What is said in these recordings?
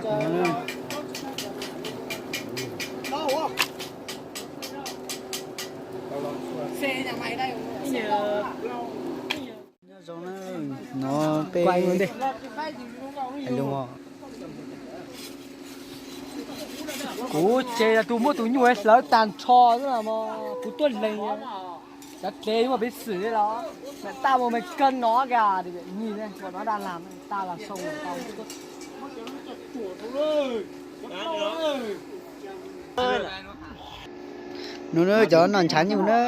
Nyob zoo na, no peb, kuv ces yog tus muab tus nyuj hlawv tag nrho xwb na mog, kuv tuaj lees cov dlev muaj peev xwm li los, mam taj mus me kawg no ka, nyiam ne, ua no dab lam, taj los sau. Nws cov noj ntshav nyuj na.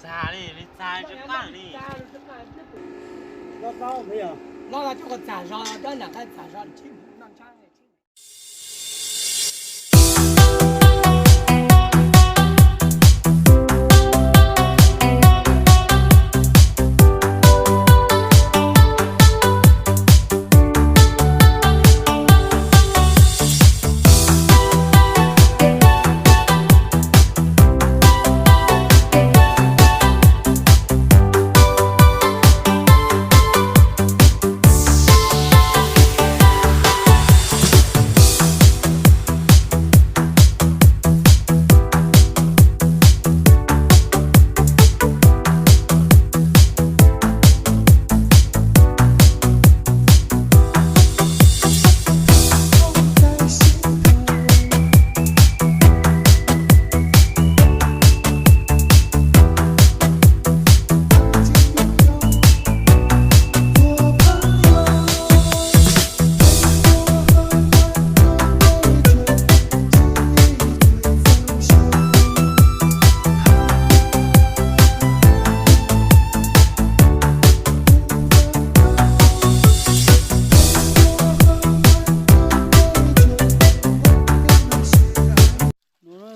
Txag li, li txag tsis qaj li. Los coj kom txag zog, coj nram qab txag zog.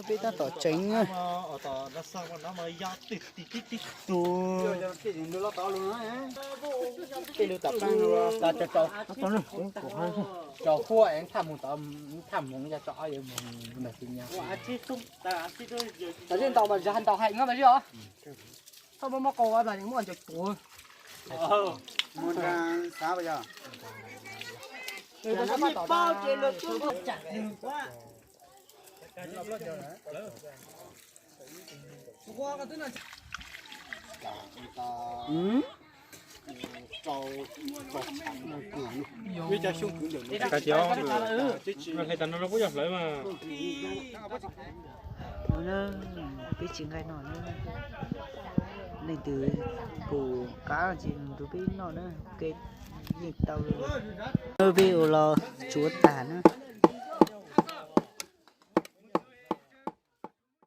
Peb tab tom tseev. Rau huaj es thaj mus tod, thaj mus yog rau ob yawg mus ntag tsis nyab. Tam zej ntaus mas zag ntaus hais no mas zej os. Txhob muab mob qau mas muab ncaws tuav. Hais tas no los kuj yog hlawv mas. Peb tsis nqaij noj na, leej twg pum qab ces nrog peb noj na, yeej tau. Peb ua los tsuav tag na.